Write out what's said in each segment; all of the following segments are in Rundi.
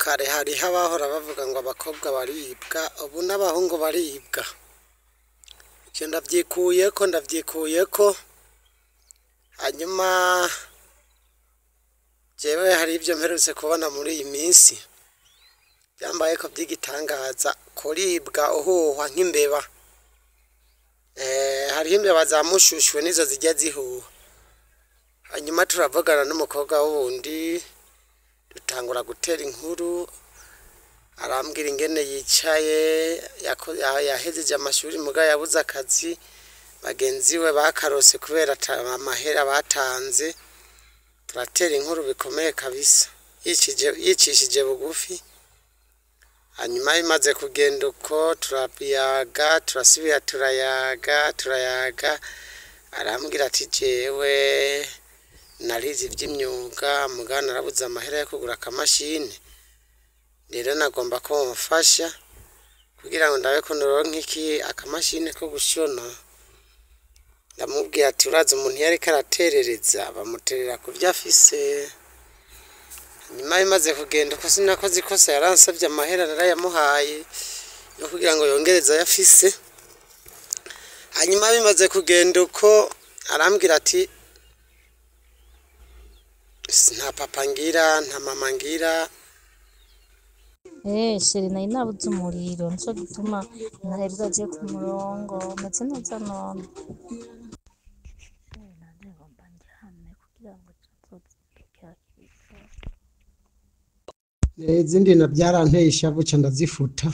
Kare hariho abahora bavuga ngo abakobwa baribwa, ubu n'abahungu baribwa. Ivyo ndavyikuyeko, hanyuma jewe hari ivyo mperutse kubona muri iyi minsi vyambayeko vy'igitangaza, kuribwa uhuhwa nk'imbeba. Hariho imbeba za mushushwe nizo zirya zihuha. Hanyuma turavugana n'umukobwa wundi, dutangura gutera inkuru, arambwira ingene yicaye, yahejeje amashuri muga yabuze akazi, bagenzi we bakarose kubera amahera batanze. Turatera inkuru bikomeye kabisa, yicishije bugufi. Hanyuma bimaze kugenda uko, turayaga, turasubira turayaga, arambwira ati jewe narize ivy'imyuga muga narabuze amahera yo kugura akamashini, rero nagomba ko mumfasha kugira ngo ndabe ko noronka iki akamashini ko gushona. Ndamubwira ati urazi umuntu iyo ariko araterereza bamuterera kuvyo afise. Hanyuma bimaze kugenda uko, sinakoze ikosa, yaransavye amahera narayamuhaye yo kugira ngo yongereze ayo afise. Hanyuma bimaze kugenda uko, arambwira ati nta papa ngira, nta mama ngira. Chéri, nari nabuze umuriro, nico gituma ntari bwaje ku murongo. Meze neza none. Nanje ngomba ndyame kugira ngo ejo nzozinduke hakiri kare. Izindi na byaranteye ishavu ca ndazifuta,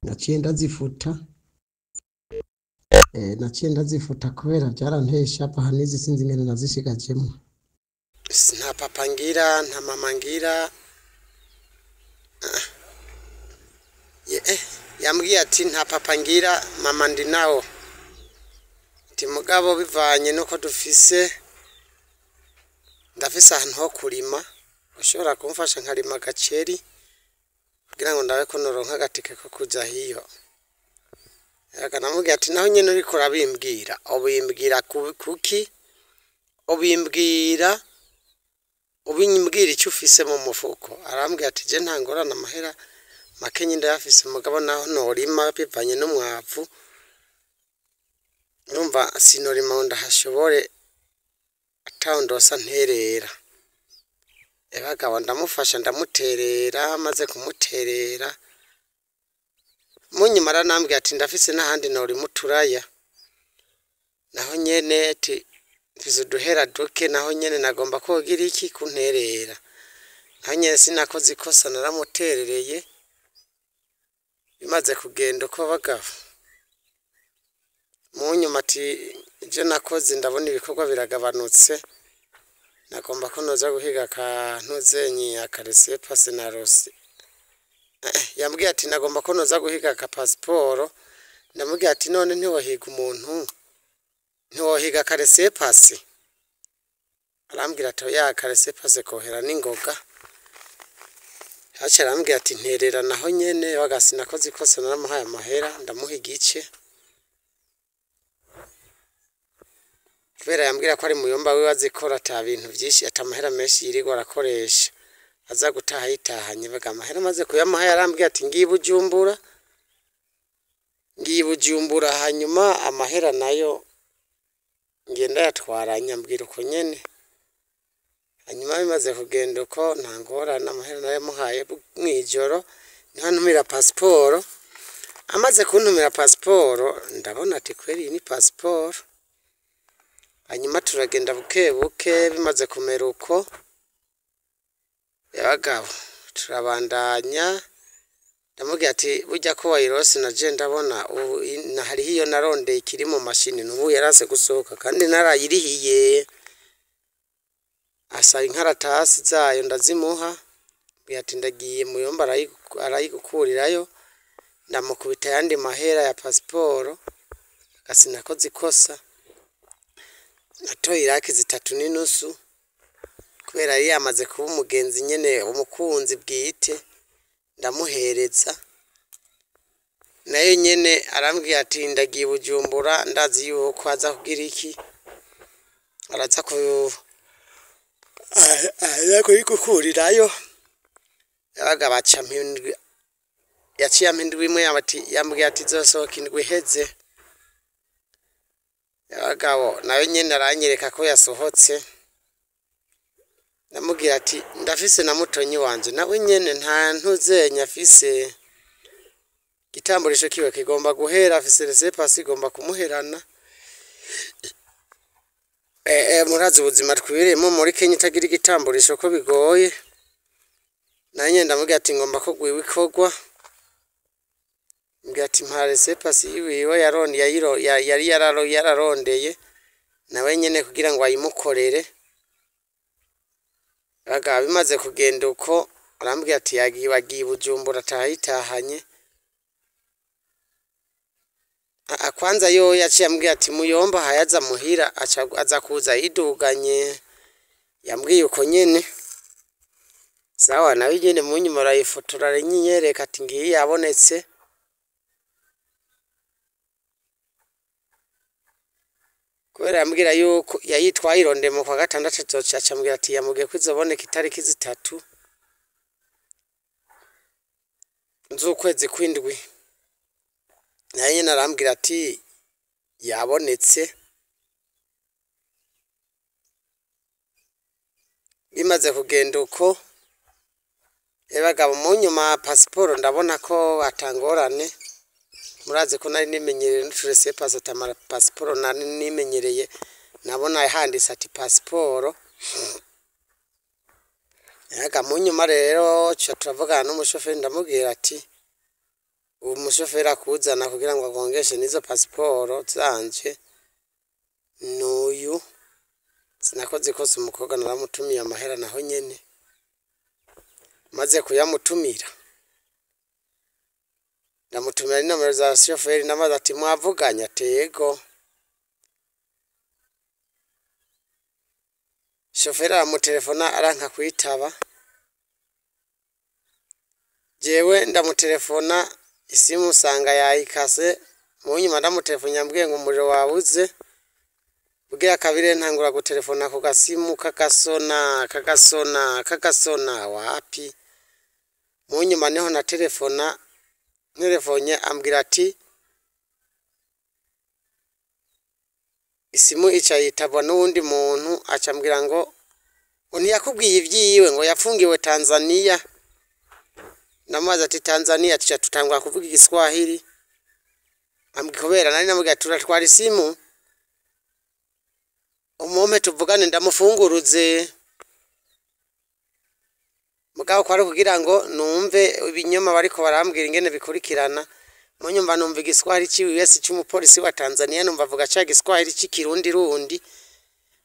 naciye ndazifuta. Naciye ndazifuta kubera byaranteye ishavu, aha n'izi sinzi ingene nazishigajemwo. Nta papa ngira, nta mama ngira. Yambwiye ati nta papa ngira, mama ndi nawo. Ati mugabo bivanye nuko dufise, ndafise ahantu ho kurima, ushobora kumfasha nkarima agaceri kugira ngo ndabe ko noronka agatike ko kuja hiyo. Namubwiye ati naho nyene uriko urabimbwira, ubimbwira kuki? Ubimbwira ico ufise mu mufuko. Arambwira ati je nta ngorane, amahera makenyi ndayafise, mugabo naho norima bivanye n'umwavu, urumva sinorima ngo ndahashobore ataho ndosa nterera. Bagabo ndamufasha ndamuterera, maze kumuterera munyuma aranambwira ati ndafise n'ahandi norima uturaya, naho nyene ati mfise uduhera duke, naho nyene nagomba ko wogira iki kunterera. Naho nyene sinakoze ikosa, naramuterereye. Bimaze kugenda uko bagabo, munyuma ati ivyo nakoze ndabona ibikorwa biragabanutse, nagomba ko noza guhiga akantuzenyi akaresepase narose. Yambwiye ati nagomba ko noza guhiga akapasiporo. Ndamubwira ati none ntiwohiga umuntu, ntiwohiga akaresepase? Arambwira ati oya, akaresepase kohera n'ingoga. Haca arambwira ati nterera naho nyene. Baga sinakoze ikosa, naramuhaye amahera ndamuha igice, kubera yambwira ko ari muyomba wiwe azikora, ata bintu vyinshi, ata amahera menshi yirirwa arakoresha, aza gutaha yitahanye. Baga amahera amaze kuyamuha yarambwiye ati ngiye Bujumbura, ngiye Bujumbura, hanyuma amahera nayo ngiye ndayatwaranye, ambwira uko nyene. Hanyuma bimaze kugenda uko, nta ngorane, amahera narayamuhaye mw'ijoro, niho antumira pasiporo. Amaze kuntumira pasiporo ndabona ati kweri iyi ni pasiporo. Hanyuma turagenda buke buke, bimaze kumera uko, bagabo turabandanya. Ndamubwira ati burya ko wayirose naje ndabona ubu hariho iyo narondeye ikiri mu mashini, n'ubu yarase gusohoka kandi narayirihiye. Asaba inkaratasi zayo ndazimuha, mbwira ati ndagiye muyomba arayigukurirayo. Ndamukubita ayandi mahera ya pasiporo, sinakoze ikosa, natoye iraki 3.5, kubera yari yamaze kuba umugenzi nyene, umukunzi bwite, ndamuhereza. Nayo nyene arambwira ati ndagiye Bujumbura, ndazi yuko aza kugira iki, araza kuyigukurirayo. Yabaga baca mpindwi, yaciye ampa indwi imwe, yambwiye ati izosohoka indwi iheze. Abagabo nawe nyene aranyereka ko yasohotse. Ndamubwira ati ndafise na mutonyi wanje, nawe nyene nta ntuzenya afise, igitamburisho kiwe kigomba guhera, afise laissez-passer igomba kumuherana. Murazi ubuzima twiriyemo muri Kenya itagira igitamburisho ko bigoye. Nawe nyene ndamubwira ati ngomba ko gwiwe ikorwa. Mbwira ati mpa laissez-passer yiwiwe yari yararondeye nawe nyene kugira ngo ayimukorere. Bagabo bimaze kugenda uko, arambwira ati yagiye bagiye Bujumbura atahitahanye. Kwanza yo yaciye ambwira ati muyomba hayaza muhira, aca aza kuza yiduganye, yambwiye uko nyene. Sawa, nawe nyene munyuma arayifotora arayinyereka ati ngiyi yabonetse. Kubera yambwira yuko yayitwaye irondeye mu kwa gatandatu, azoca acambwira ati yamubwiye ko izoboneka itariki 3 z'ukwezi kw'indwi. Naye nyene arambwira ati yabonetse. Bimaze kugenda uko, bagabo munyuma pasiporo ndabona ko atangorane. Murazi ko nari nimenyereye n'uturese-passer atamara pasiporo nari nimenyereye, nabona handitse ati pasiporo. Yaga munyuma rero ca turavugana n'umushoferi, ndamubwira ati uwo mushoferi akuzana kugira ngo agongeshe n'izo pasiporo zanje n'uyu. Sinakoze ikosa, umukobwa naramutumiye amahera naho nyene. Maze kuyamutumira, ndamutumira n'inomero za shoferi, namaze ati mwavuganye, ati yego. Shoferi aramutelefona aranka kwitaba, jewe ndamutelefona isimu usanga yayikase. Munyuma ndamutelefona yambwiye ngo umuriro wabuze. Bugira kabiri ntangura gutelefona ku gasimu kagasona kagasona kagasona, wapi. Munyuma niho na telefona, nterefonye ambwira ati isimu ica yitabwa n'uwundi muntu, aca ambwira ngo ntiyakubwiye ivyiwe, ngo yafungiwe Tanzania. Namaze ati Tanzania, tuca tutangura kuvuga igiswahili. Ambwira kubera nari namubwiye turatwara isimu umumpe tuvugane ndamufunguruze, mugabo kwari kugira ngo numve ibinyoma bariko barambwira ingene bikurikirana. Munyumva numva igiswahili ciwiwe si c'umupolisi wa Tanzania, numva avuga ca giswahili c'ikirundi rundi,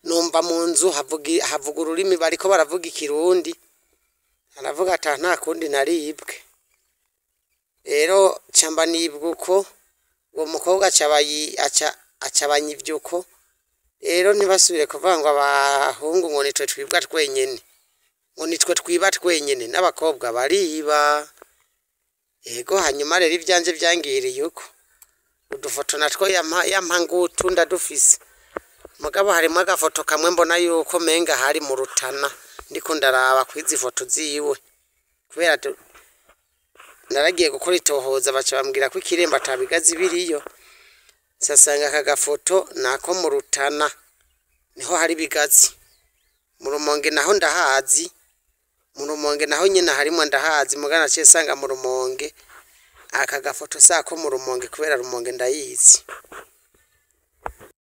numva mu nzu havuga ururimi bariko baravuga ikirundi. Aravuga ati nta kundi naribwe. Rero camba nibwa uko, uwo mukobwa aca abanyivye uko. Rero ntibasubire kuvuga ngo abahungu ngo nitwe twibwa twenyene, ngo nitwe twiba twenyene, n'abakobwa bariba. Yego, hanyuma rero ivyanje vyangiriye uko. Udufoto natwo yampa ngutu ndadufise, mugabo harimwo agafoto kamwe mbona yuko menga hari mu Rutana. Ndiko ndaraba kwizi foto ziwe, kubera naragiye gukora itohoza baca bambwira ko ikiremba atabigazi biriyo. Nsasanga aka gafoto nako mu Rutana, niho hari ibigazi. Mu Rumonge naho ndahazi, mu Rumonge naho nyene harimwo ndahazi, mugabo naciye nsanga mu Rumonge aka gafoto sako mu Rumonge, kubera Rumonge ndayizi.